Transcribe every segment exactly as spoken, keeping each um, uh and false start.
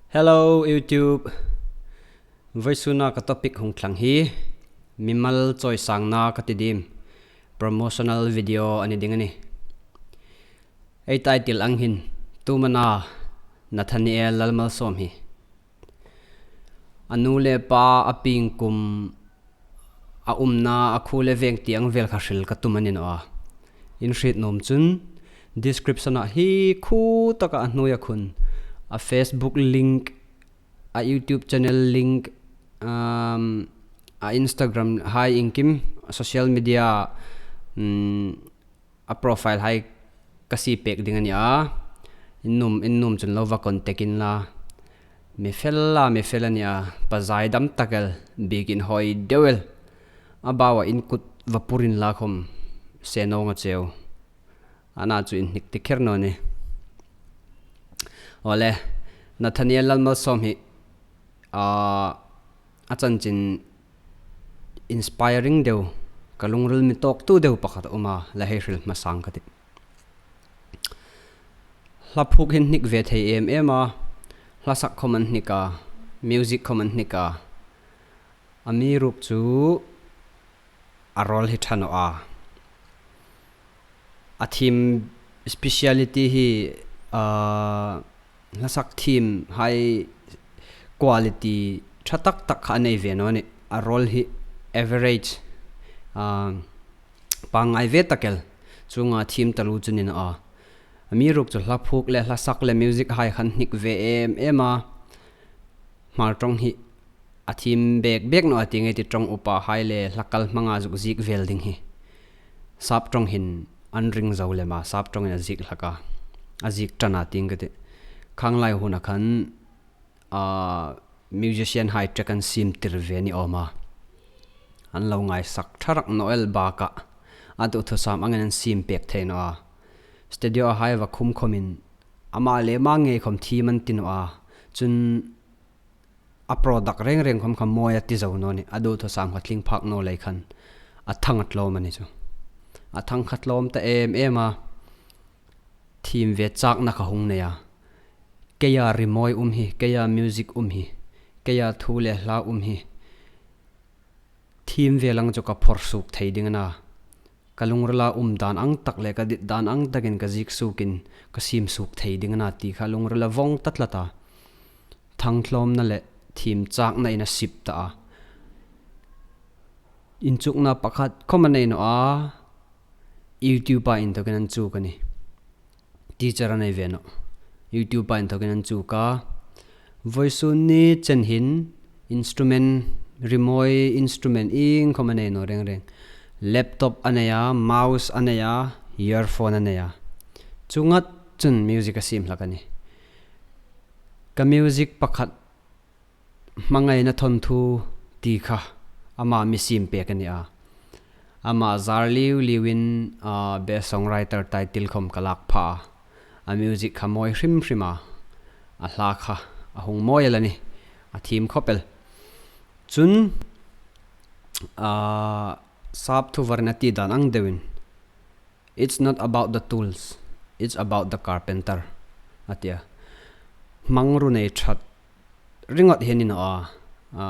Hello YouTube. Vawisuna ka topic hung thlang hi mimal chawisangna ka ti dim, promotional video a ni ding a nih. Ei title ang hin, tumana Nathaniel Lalmalsawm hi a nu le pa a pieng kum, a umna a khuo le veng tieng vel kha hril ka tum a ni naw a. In hriet nuom chun description-a hi khu taka a hnuoia khun a Facebook link, a YouTube channel link, um, a Instagram hai, iengkim social media, um, a profile hai ka sie pek ding a nih a. In nuom, in nuom chun lo va contact inla. Mi fel la, mi fel a nih a, pa zaidam tak el, biekin hawi deu el. A baua in kut va pur inla khawm se naw nga cheu. Ana chu inhnik ti kher naw nih. Awle, Nathaniel Lalmalsawm hi, a, a chanchin inspiring deu, ka lungril mi tawktu deu pakhat a um a, la hei hril hmasa ka tih. Hla phuok hin hnik ve thei em em a, hla sak khawm an hnik a, music khawm an hnik a. Amiruokchu a role hi ṭha naw a. A thiem speciality hi, ah, hla sak thiem hai quality ṭha tak tak kha a nei ve naw nih. A role hi average, ah, pangngai ve tak el chunga thiem taluo chu ni naw a. Amiruokchu hla phuok le hla sak le music hai khan hnik ve em em a. Hmar ṭawng hi a thiem bek bek naw a, ti ngei ti, ṭawng upa hai le hla kal hmanga zuk ziek vel ding hi sap ṭawng hin an ring zo lem a, sap ṭawngin a ziek hlak a, a ziek ṭan a ti ngei ti. Khanglai huna khan, a, musician hai track an siem tir ve ni awm a. An lo ngaisak ṭha rak naw el bakah a duthusam angin an siem pek thei naw a. Studio-a hai va khum khawmin ama le ama ngei khawm thiem an ti naw a. Chun a product reng reng khawm kha mawi a ti zo naw nih, a duthusam kha tling phak naw lei khan a thang a tlawm a ni chu. A thang kha tlawm ta em em a, thiem ve chakna kha hung nei a. Keia rimawi um hi, keia music um hi, keia thu le hla um hi, thiem ve lang chu ka phor suok thei ding a na. Ka lungrila um dan ang tak le ka dit dan ang takin ka ziek suokin ka siem suok thei ding a na ti kha lungrila vawng ta tlat a. Thang tlawmna le thiem chakna in a sip ta a. Inchukna pakhat khawm a nei naw a, YouTube-a inthawkin an chuk a nih. Teacher a nei ve naw. YouTube-a inthawkin an chuk a. Vawisun ni chen hin instrument, rimawi instrument iengkhawm a nei naw reng reng. Laptop a nei a, mouse a nei a, earphone a nei a. Chu ngat chun music a siem hlak a nih. Ka music pakhat hmangaina thawnthu ti kha ama mi siem pek a ni a. Ama zar liu liuin, a, best songwriter title khawm ka lak pha a. A music kha mawi hrim hrim a. A hla kha a hung mawi el a nih. A thiem khawp el. Chun, a, sap thuvarin a ti dan ang deuin, "It's not about the tools, it's about the carpenter," a ti a. Hmangruo nei ṭhat ringawt hi a ni naw a. A,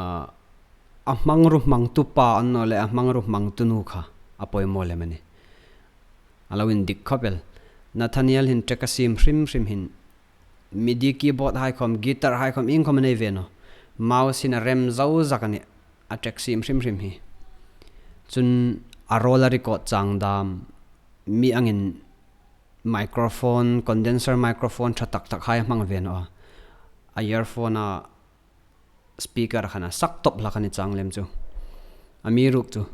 a hmangruo hmangtu pa an naw le a hmangruo hmangtu nu kha a poimaw lem a nih. A lo indik khawp el. Nathaniel hin track a siem hrim hrim hin, MIDI keyboard hai khawm, guitar hai khawm iengkhawm a nei ve naw. Mouse hin a rem zo zak a nih, a track siem hrim hrim hi. Chun a role a record chang dam, mi angin microphone, condenser microphone ṭha tak tak hai a hmang ve naw a. A earphone-a speaker khan a sak tawp hlak a ni chang lem chu. Amiruokchu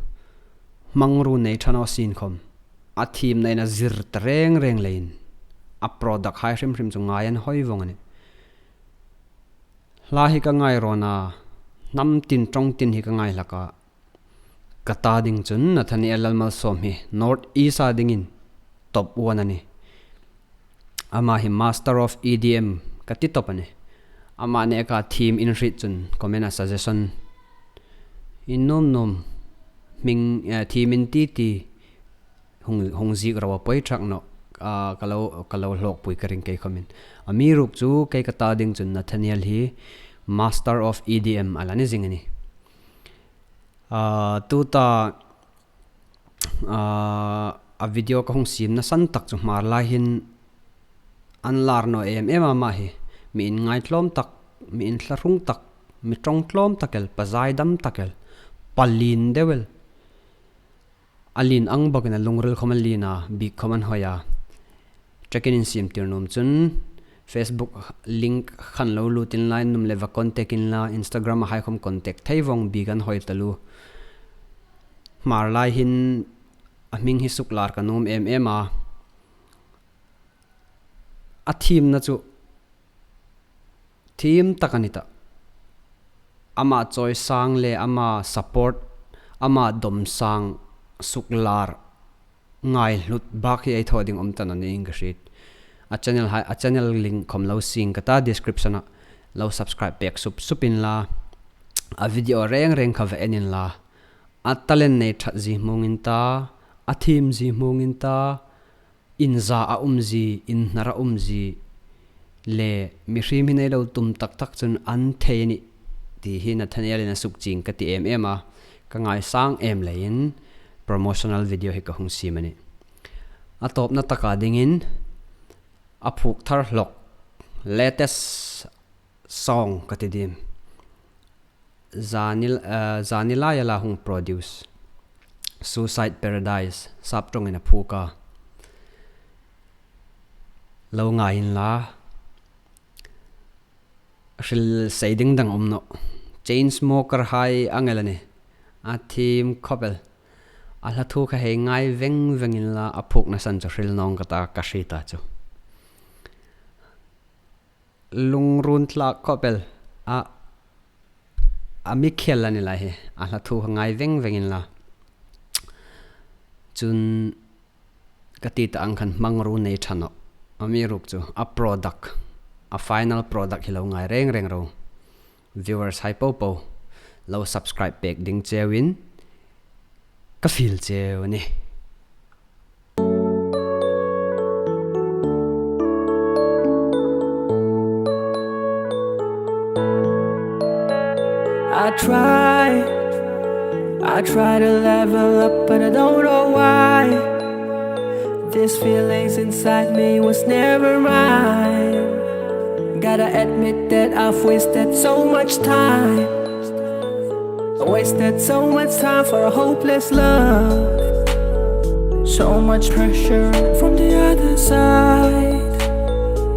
hmangruo nei ṭha naw sienkhawm, a thiemna in a zir ta reng reng leiin a product hai hrim hrim chu ngai an hawi vawng a nih. Hla hi ka ngairawn a, hnam tin ṭawng tin hi ka ngai hlak a. Ka ta ding chun Nathaniel Lalmalsawm hi North East-a dingin top one a nih. Ama hi Master of E D M ka ti tawp a nih. Ama neka thiem in hriet chun comment-a suggestion in nuom nuom, hming, eh, thiem in ti ti hung, hung ziek ro a, poi ṭhak nawh. ah, ka lo, ka lo hlawkpui ka ring kei khawmin. Amiruokchu kei ka ta ding chun Nathaniel hi Master of E D M a la ni zing a nih. Ah, tuta, ah, a video ka hung siemna san tak chu Hmar lai hin an lar naw em em a, ama hi mi inngai tlawm tak, mi inthlarung tak, mi ṭawng tlawm tak el, pa zaidam tak el, pa lien deu el. A lien ang bawkin a lungril khawm a lien a, bik khawm a hoi a. Track-in insiem tir nuom chun Facebook link khan lo lut inla, nuom le va contact inla, Instagram-a hai khawm contact thei vawng, bik a hoi taluo. Hmar lai hin a hming hi suklar ka nuom em em a. A thiemna chu thiem tak a ni ta. Ama chawisang le ama support, ama dawmsang suklar ngaihlut bak hi ei thaw ding um ta naw niin ka hriet. A channel hai, a channel link khawm lo sing ka ta, description-a lo subscribe pek sup sup inla. A video reng reng kha va en inla. A talent nei ṭhat zie hmungin ta, a thiem zie hmungin ta, inza a um zie, inhnar a um zie, le mihriem hi nei lo tum tak tak chun an thei a nih ti hi Nathaniel-in a suk chieng ka ti em em a, ka ngaisang em leiin promotional video hi ka hung siem a nih. A tawpna taka dingin a phuok thar hlawk, latest song ka ti diem. Zani, eh, zani laia la hung produce. Suicide Paradise, sap ṭawngin a phuok a. Lo ngai inla. Hril sei ding dang um nawh. Chainsmoker hai ang el a nih. A thiem khawp el. A hla thu kha hei ngai veng veng inla, a phuokna san chu hril nawng ka ta, ka hriet a chu. Lungril tlak khawp el a, a mi khel a ni lai hi, a hla thu kha ngai veng veng inla. Chun ka ti ta ang khan hmangruo nei ṭha nawh. Amiruokchu a product, a final product hi lo ngai reng reng ro. Viewers hai po po lo subscribe pek ding cheuin ka fiel cheu a nih. I try, I try to level up, but I don't know why. These feelings inside me was never mine. Gotta admit that I've wasted so much time. I wasted so much time for a hopeless love. So much pressure from the other side.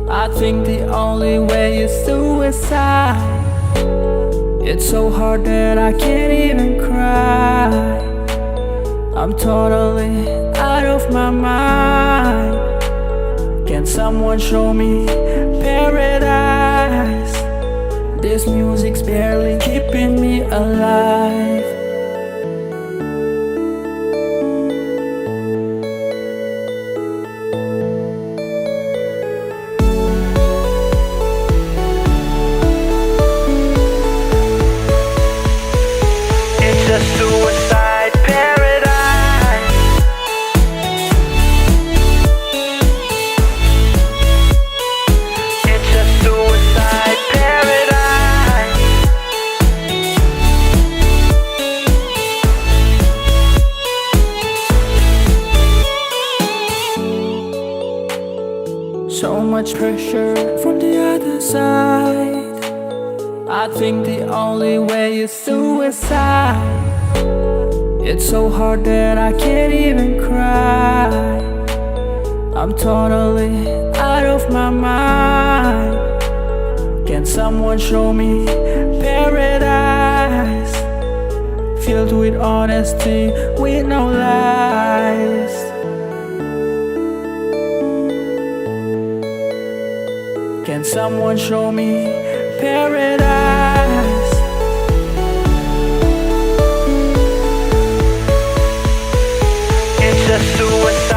I think the only way is suicide. It's so hard that I can't even cry. I'm totally out of my mind. Can someone show me paradise? This music's barely keeping me alive. It's a suicide paradise. It's a suicide paradise. So much pressure from the other side. I think the only way is suicide. It's so hard that I can't even cry. I'm totally out of my mind. Can someone show me paradise? Filled with honesty, with no lies. Can someone show me paradise? It's a suicide.